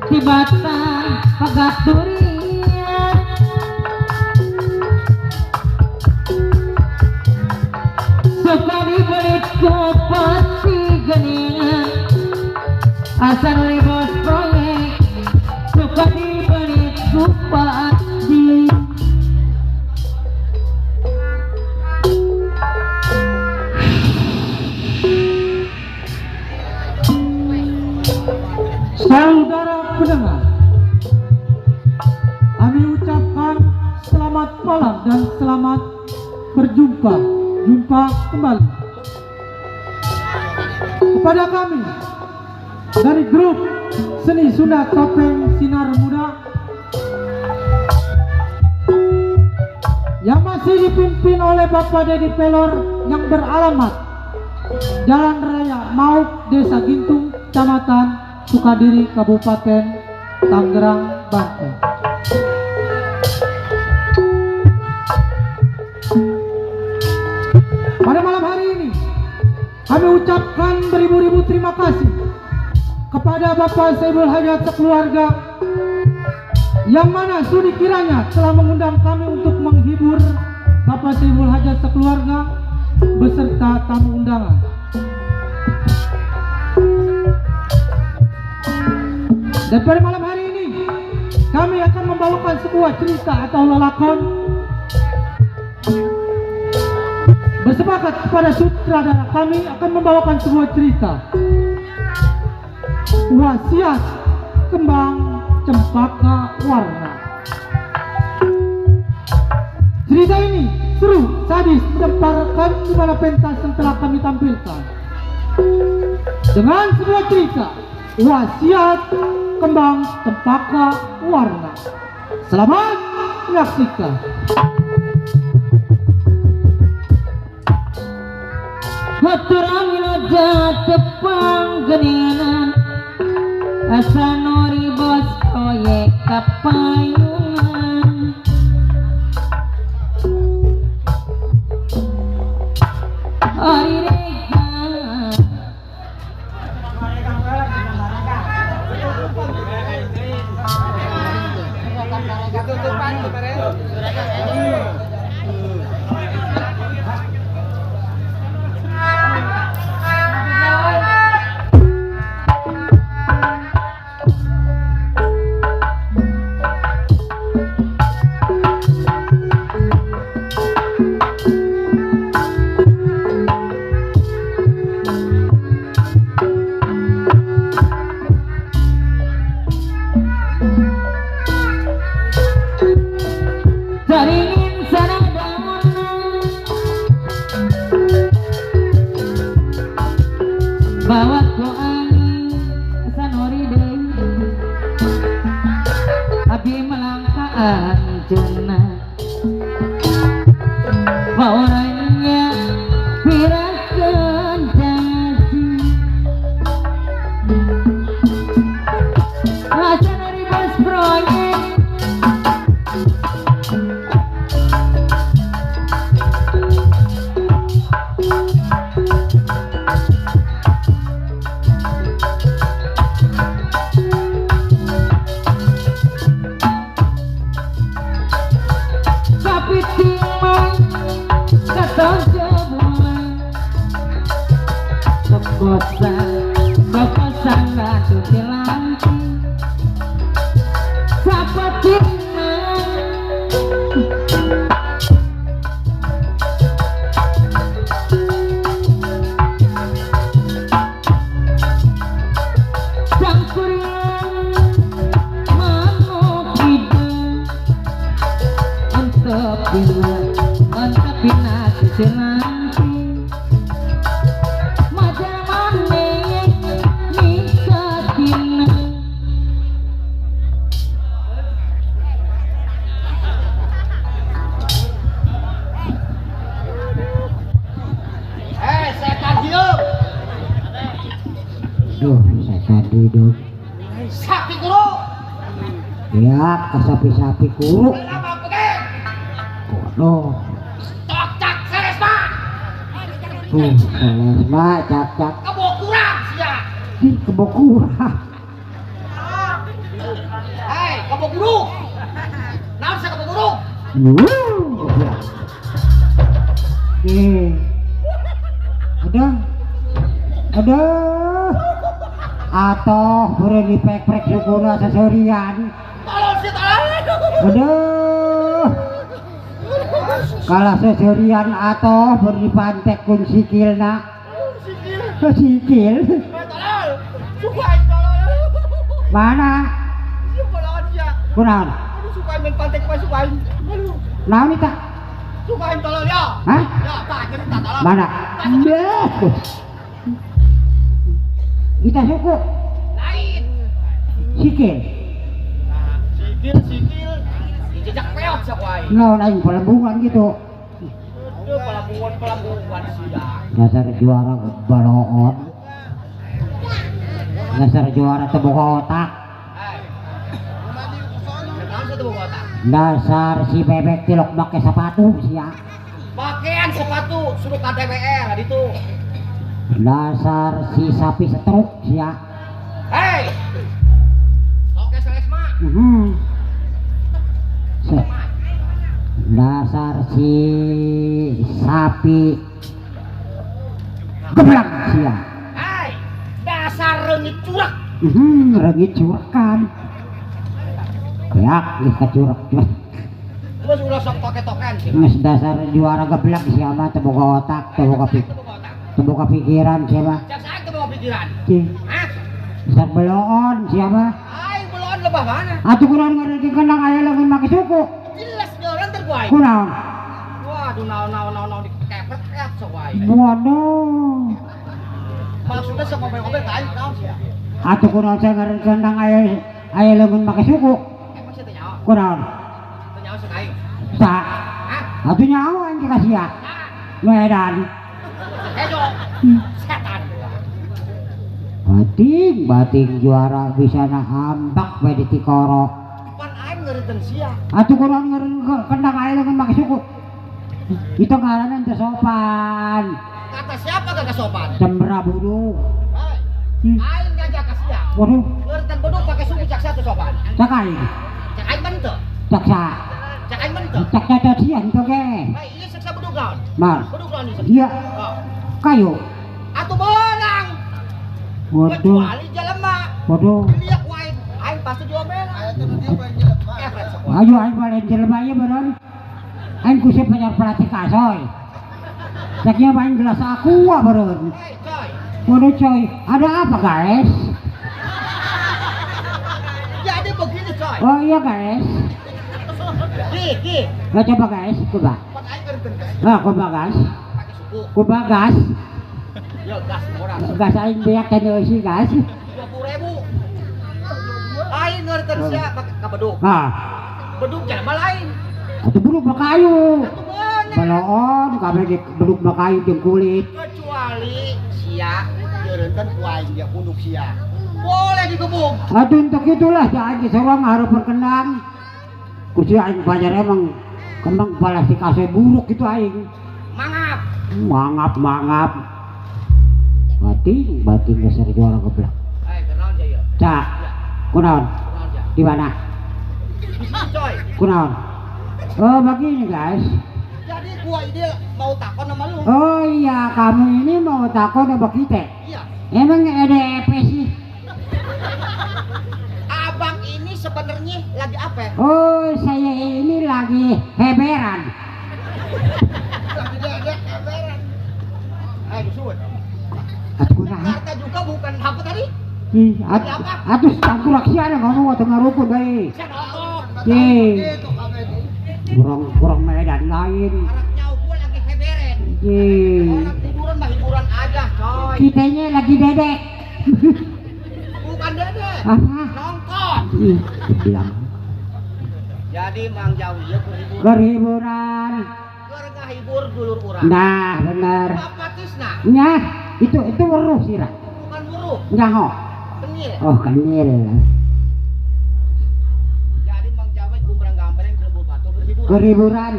Di batang pagak durian suka dibeli kupati geningan asal bos proyek suka dibeli kupati. Saudara pendengar, kami ucapkan selamat malam dan selamat berjumpa, jumpa kembali kepada kami dari grup Seni Sunda Topeng Sinar Muda yang masih dipimpin oleh Bapak Dedi Pelor yang beralamat Jalan Raya Mauk, Desa Gintung, Kecamatan Sukadiri, Kabupaten Tangerang, Banten. Pada malam hari ini kami ucapkan beribu-ribu terima kasih kepada Bapak Saibul Hajat sekeluarga yang mana sudi kiranya telah mengundang kami untuk menghibur Bapak Saibul Hajat sekeluarga beserta tamu undangan. Dan pada malam hari ini kami akan membawakan sebuah cerita atau lelakon bersepakat kepada sutradara kami akan membawakan sebuah cerita Wasiat Kembang Cempaka Warna. Cerita ini seru, sadis, menggemparkan di mana pentas yang telah kami tampilkan dengan sebuah cerita Wasiat Kembang Cempaka Warna. Selamat menyaksikan. Haturang aja tepang geningan asanori bos proyek kapayungan hari rega jaringin sana daun bawa ku angin sanori deui abi melangkah anjeunna baorangnya pirakeun janji asanori bos proyek Duh, setan hidup. Sapi guru. Ya, sapi-sapi guru. Waduh. Cak cak selesma. Tuh, selesma cak cak. Kebo kurang sia. Ih, kebo kurang. Buduk. Naon sia kabuduk? Eh. Aduh. Aduh. Atoh beureun dipek-prek sukuna seserian. Tolong sia tolong. Aduh. Kalah seserian atoh beureun dipantek kun sikilna. Sikil. Sikil. Tolol. Suku aing tolol. Mana? Sia boloan sia. Kunaon? Aduh suku aing main pantek mah suku aing. Aduh. Naon eta? Suku aing tolol ya. Hah? Ya, tah cerita tolol. Mana? Beh. Kita suku Lain. sikil. Nah, sikil sikil dijejak peot sia ku aing. Naon aing pelembungan gitu. Aduh pelambungan sia. Dasar juara baloon. Dasar juara teu boga otak. Hei. Naon sia teu boga otak? Dasar si bebek tilok make sepatu sia. Pakaian sepatu suruh ka DPR ditu. Dasar si sapi setruk sia. Hei. Oke selesma. Dasar si sapi geblak sia. Hei, dasar reungit curak. Reungit curakan. Beak geus kacurak. Terus ulah sok toke-token sih. Geus dasar juara geblak sia mah teu boga otak, teu boga pikiran sia mah. Cak saing teu boga pikiran. Hah? Dasar beloon sia mah. Aing beloon lebah mana? Atuh kunaon ngaran kendang aya leungeun make suku. Jelas ngeureun teh ku aing. Kunaon? Waduh naon-naon dikepret-kepret sok aing. Waduh. Maksudnya sok ngomel-ngomel ka aing naon sia? Atuh kunaon saya ngaran kendang aya leungeun make suku. Emang sia teh nyaho? Kunaon? Teu nyaho sok aing. Sa. Hah? Atuh nyaho aing ka sia. Nu edan. Hejo. Setan. Bating, bating juara bisa na ambak bae di tikoro. Pan aing ngeureun sia. Atuh kunaon ngaran kendang aya leungeun make suku. Itu ngaranna teu sopan. Kata siapa kagak sopan? Cemra buduk. Hei. Aing ngajak ka sia. Waduh, Ngeureun buduk pake suku cak sia teu sopan. cak aing. Cak aing mah teu. Cak sa. Cak aing mah teu. Cak cocot sia henteu ge. Hei, ieu siksa buduk naon? Mar. Buduk naon ieu? Iya, Oh. kayu. Atuh meunang. Waduh, Kecuali jelema. waduh. Lihat ku aing, aing pasti diomelan. Kepret sok. Ayo aing balen jelema ieu beureun. Aing kusip pacar pelatih kasoy. Ceknya main gelas aqua beureun. Hei, coy. Waduh coy, ada apa guys? Jadi begini, coy. Oh iya guys. Ki, ki. Nah, coba guys, coba. Pan aing ngeureun guys. Nah, coba guys. Pake suku. Coba gas. Yo gas orang. Gas aing beak kan eusi gas. 20.000. Aing ngeureun sia pake ka beduk. Nah, Beduk jelema lain. atuh beduk mah kayu. Atuh beunang. Baloon kabeh ge beduk mah kayu jeung kulit. Kecuali sia ngeureun ku aing dia punduk sia. Boleh digebuk. Aduh untuk itulah jangan sorong harus berkenang. Kusi aing pajar emang kembang plastik ase buruk gitu aing. Mangap. Mangap mangap. Bating bating dasar juara geblak. Hei, kenaon sia ieu? Cak, kunaon? Kunaon sia? Di mana? Di sini, coy. Kunaon? Oh begini guys. Jadi gua ini mau takon sama lu. Oh iya, kamu ini mau takon sama kita. Iya. Emang EDP sih? Abang ini sebenarnya lagi apa? Oh, saya ini lagi heberan. Lagi ada heberan. Eh, dusun. Atuh kunaon? Jakarta juga bukan apa tadi? Ih, atuh tangkurak sia ngomong atau ngarukun deui. Sia nonton. Ih. Kurang medan lain. Anak nyawa gua lagi heberen. Ih. Orang tiduran mah hiburan aja, coy. Kitanya lagi dedek. Bukan dedek. Apa? Nonton. Ih, bilang. Jadi Mang Jawi ya keur hiburan. Keur hiburan. Keur ngahibur dulur urang. Nah, bener. Bapak Tisna, Nyah, itu weruh sirah. bukan weruh, Nyaho. kenyil. Oh, kenyil. Jadi Mang Jawi gumbrang gambreng kelebur batu berhiburan. Keur hiburan.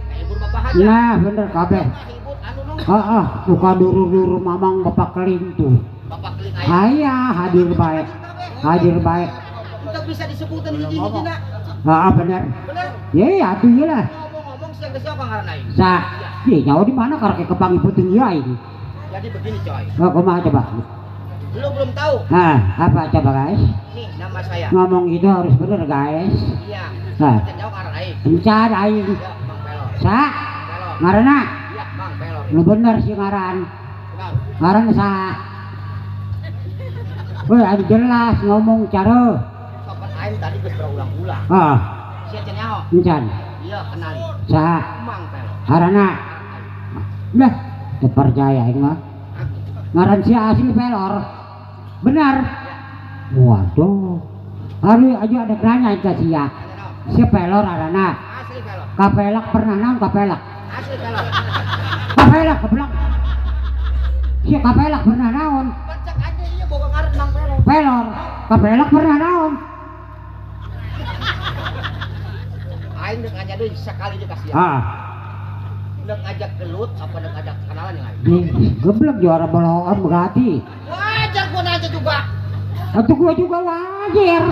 Ngahibur Bapak Haji. Nah, bener kabeh. Ngahibur anu nong. Heeh, buka duru-duru mamang bapak keling tuh. Bapak keling aya. Aya hadir baik. Hadir baik. Kita bisa disebutan hiji-hijina. Heeh bener. Bener. Ye atuh ieu lah. Ngomong-ngomong sia geus nyaho ngaran aing. Sa, ye nyaho di mana karek kepanggih peuting ieu aing. Jadi begini coy. Oh, kumaha coba? Lu belum tahu. Hah, apa coba guys? Nih nama saya. Ngomong itu harus bener guys. Iya. Hah. Nyaho ngaran aing. Encan aing. Iya, Mang Pelor. Sa, Pelor. ngaranna? Iya, Mang Pelor. Lu bener sih ngaran. Kenal. Ngaran sa. Woi, anu jelas ngomong cara. Sopan aing tadi geus berulang-ulang. Ah, Sia can nyaho. encan. Iya, kenali. Sa, Mang Pelor. ngaranna. Lah, teu percaya aing mah. Ngaran si asli Pelor. Benar. Waduh. Hari aja ada nanya ka sia. Si Pelor ngaranna. Asli Pelor. Kapelak pernah naon kapelak? Asli Pelor. Kapelak keblak. Si kapelak pernah naon? Pacak aja iya boga ngaran Mang Pelor. Pelor. Kapelak pernah naon? Aing deuk ngajak deui sekali jeung ka sia. Ah, Deuk ngajak gelut apa deuk ngajak kenalan yang lain? Geblek juara boloan berarti. Wajar gua nanya juga. Atuh gua juga wajar.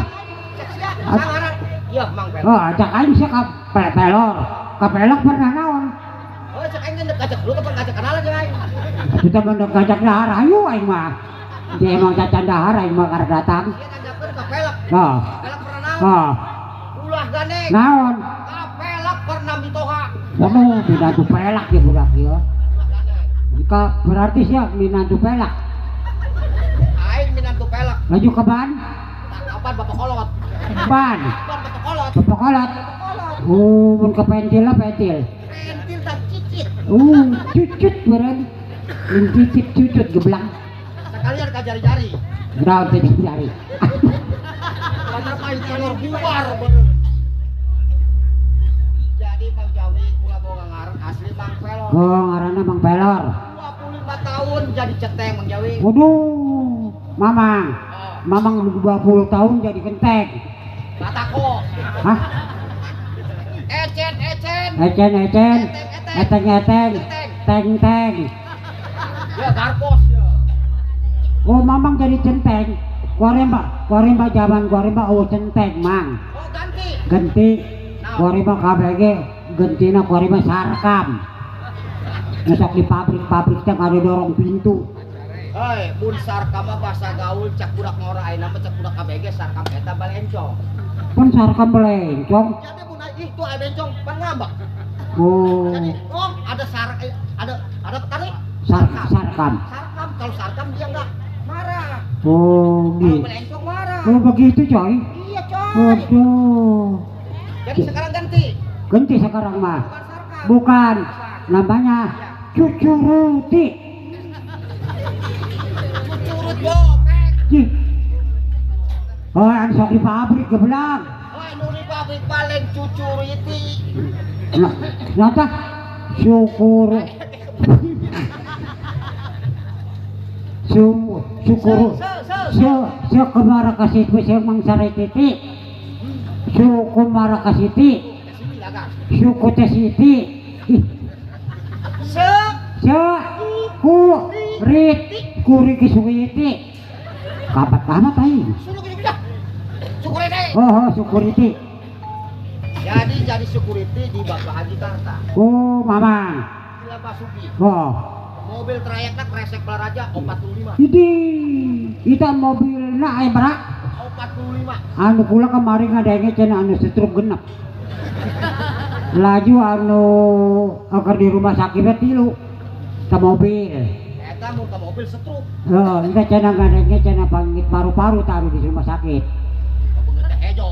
Cek sia, ngaran. Iya, Mang Pelor. Oh, cak aing sia ka Pelor. Kapelak pernah naon? Oh, cek aing deuk ngajak gelut apa ngajak kenalan jeung aing? Kita mah deuk ngajak dahar ayo aing mah. Dia emang cacan dahar aing mah karek datang. Sia nanyakeun ka Pelak. Ah, Pelak pernah naon? ah, Ulah gandeng. naon? Kapelak pernah mitoha. Waduh, minantu pelak ya budak ya. Ulah gandeng. Jika berarti sia minantu pelak. Aing minantu pelak. Laju ke ban? Kapan bapak kolot? Ban. Ban bapak kolot. Bapak kolot. Bapak kolot. Oh, mun ke pentil lah pentil. Pentil dan cicit. Cucut berarti. Mun cicit cucut geblang. Sekalian ka jari-jari. Naon teh jari. Karena main telur bubar bener. Jadi Mang Jawi kula boga ngaran asli Mang Pelor. Oh, ngaranna Mang Pelor. 25 tahun jadi ceteng Mang Jawi. Waduh, Mamang. Oh, Mamang 20 tahun jadi kenteng. Batako. Hah? Ecen, ecen. Ecen ecen. Eteng, Eteng eteng. Teng teng. Ya garpos ya. Oh, Mamang jadi centeng. Kuaremba, kuaremba zaman kuaremba oh centeng, Mang. Oh, ganti. Ganti kuaremba KBG, gantina kuaremba sarkam. Ngesok di pabrik-pabrik teh ngadorong pintu. Hei, mun sarkam mah bahasa gaul cak budak ngora ayeuna mah cak budak KBG sarkam eta balencong. Pun sarkam belencong. Jadi mun itu aya bencong pan ngambek. Oh, Jadi, oh ada ada tadi sarkam. Sarkam kalau sarkam dia enggak marah. Oh, Kalau gitu. belencong marah. Oh, begitu, coy. Iya, coy. Waduh. Jadi sekarang ganti. Ganti sekarang mah. Bukan sarkam. Bukan. Namanya cucuruti. Cucurut bopeng. Cih. Oh, anu sok di pabrik gebelang. Wah, nu di pabrik paling cucuriti. Nah, kenapa? Syukur. Syukur. Se se Se se kemara kasih se mang sarititi. Suku marakasiti. Sini lagang. Suku tesiti. Ih, Se se ku rit kuri kisukiti. Kapat amat aing. suruh gini dah. Security. Oh, oh security. Jadi security di Bapak Haji Karta. Oh, Mamang. Gila Basuki. Oh, Mobil trayeknya kresek Balaraja 45. ini kita mobilna aya berak. 45. Anu kula kemarin ngadenge cenah anu setruk genep. Laju anu agar di rumah sakitnya tilu ke mobil. Eta mun ke mobil setruk. Heeh, eta cenah ngadenge cenah pangit paru-paru taruh di rumah sakit. Kebeungeut teh hejo.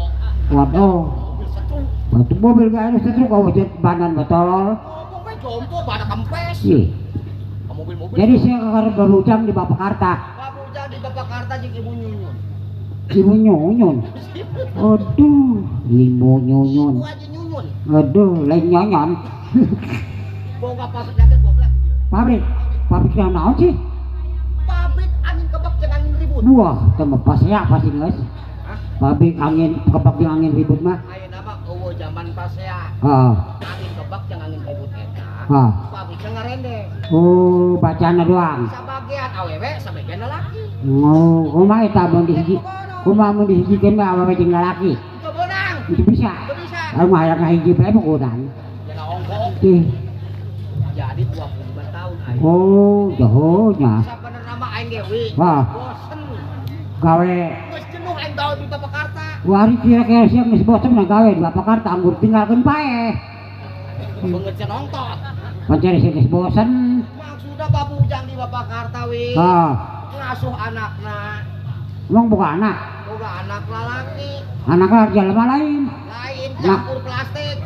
Waduh, Mobil setruk. waktu mobil gak anu setruk oh banan batolol. Ngomong we jompo pada kempes. Ih, Ke mobil-mobil. jadi saya kalau berhutang di Bapak Karta, Babujang di Bapak Karta jeung Ibu Nyunyun. Ibu Nyunyun. Aduh, Ibu Nyunyun. Ibu aja Nyunyun. Aduh, lain nyonyon. Boga pabrik lagi 12 dia. Pabrik, pabrik yang naon sih? Pabrik angin kebak jeung angin ribut. Wah, teu pas ya pasti geus. Hah? Pabrik angin kebak jeung angin ribut mah. Ayeuna mah eueuh zaman pasea. Ah, Angin kebak jeung angin ribut eta. ah. Pabriknya ngarende. Oh, bacana doang. Sabagian awewe, sabagian lalaki. Oh, kumaha eta mun dihiji? Kumaha mun dihijikeun mah awewe jeung lalaki? Teu beunang. Itu bisa. Teu bisa. Aing mah hayang ngahiji bae bogodan. Jana ongkong. Ih. Jadi 25 tahun aing. Oh, jauhnya. Sabenerna mah aing ge wi. Wah. Bosen. Gawe. Geus jenuh aing gawe di Bapakarta. Wari kira-kira siang geus bosen mah gawe di Bapakarta anggur tinggalkeun paeh. Beungeut sia nonton. Pancen sih geus bosen. Maksudna babujang di Bapakarta wi. Ah. Ngasuh anakna. Emang boga anak? Boga anak lalaki. Anakna jelema lain. Lain campur plastik.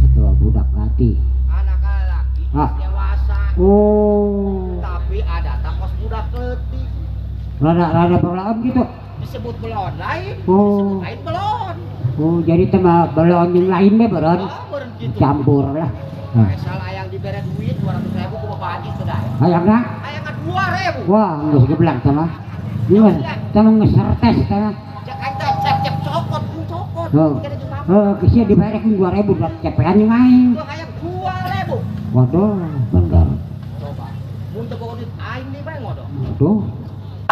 Betul budak hati. Anak lalaki dewasa. Oh. Tapi ada kos budak leutik. Rada-rada belon gitu. Disebut belon lain, oh. Disebut lain belon. Oh, jadi tema belon yang lain deh belon. Oh, beureun gitu. Campur lah. Nah. Salah yang dibere duit 200.000 ku Bapak Haji sudah. Hayangna? Hayangna 2.000. Wah, geus geblak sama. Gimana? Sama ngesertes sama. Cek aing teh cep-cep cokot, ku cokot. Oh. Oh, geus dibere ku 2.000 buat cepean jeung aing. Gua hayang 2.000. Waduh, bener. Coba. Mun teu boga duit aing deui bae ngodo. Waduh.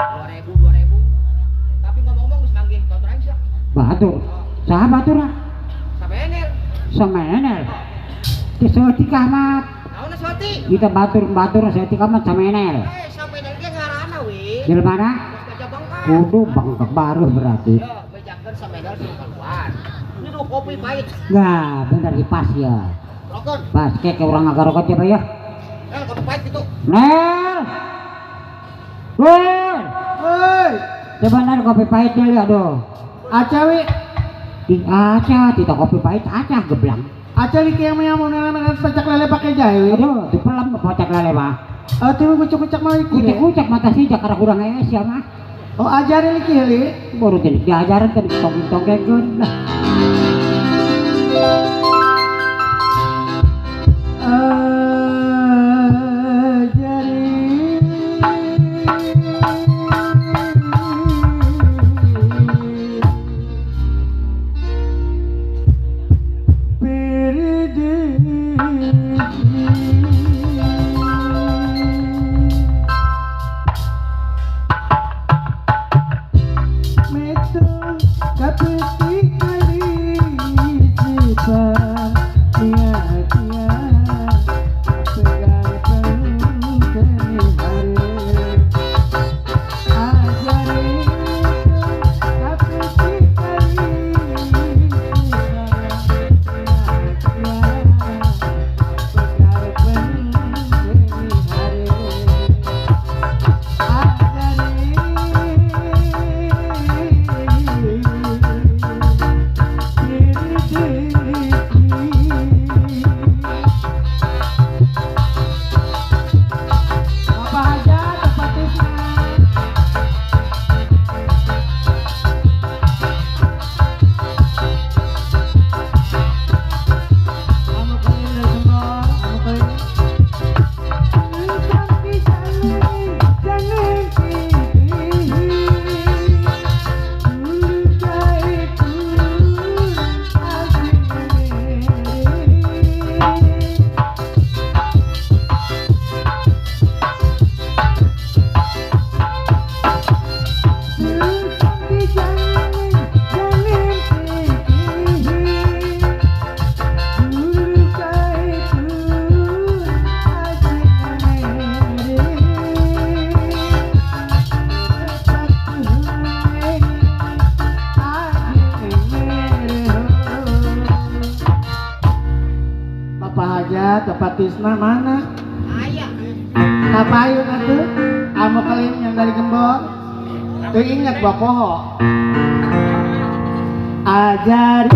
2.000 2.000. Tapi ngomong-ngomong geus manggih batur aing sia. Batur. Saha baturna? Samenel. Samenel. Teu saeutik amat. Naon saeutik? Kita batur-batur saeutik amat samenel. Eh, samenel ge ngaranna we. Jelema? Geus bengkak. Kudu bengkak baru berarti. Yo, bejakeun samenel suruh keluar. Nyeduh kopi pahit. Nah, bener di pas ya. Rokon. Pas kek urang ngagarokot ya, Pak ya. Nel, kopi pahit gitu. Nel. Woi. Woi. Coba Nel kopi pahitnya lihat aduh. Aca wi. Di aca, tidak kopi pahit aca geblang. Aca li kieu mah mun nana pacak lele pake jahe wi. Aduh, dipelam pacak lele mah. Atuh kucuk-kucak mah iki. Kucuk-kucak mata sih jakara kurang es ya mah. Oh, ajari li kieu li. Baru jadi diajaran tadi tong-tongkeun lah. Tisna mana? Aya. Kapayun atuh? Amo kelim yang dari Gembong. Teu ingat bapoho. Ajari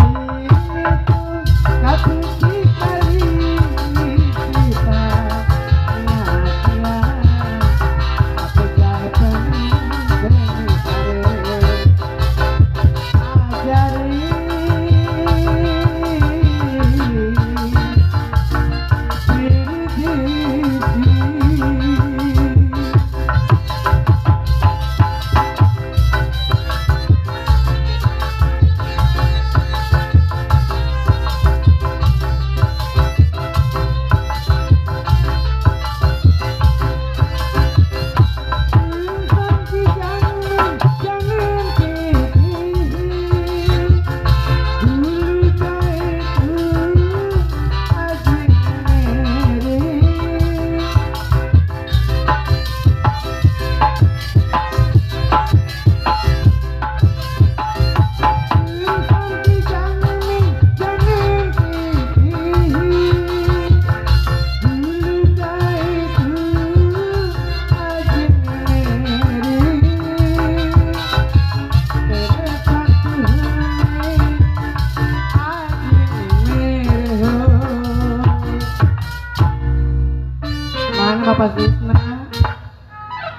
pasisna.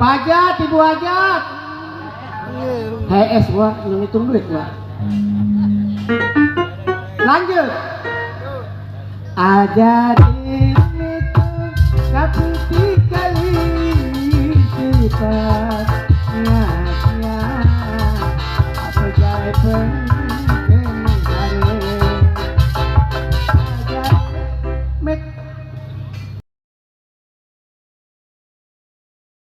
Pajat, Ibu Hajat. HS gua ngitung duit gua. Lanjut. Aja itu tapi kali sifatnya apa jai penting.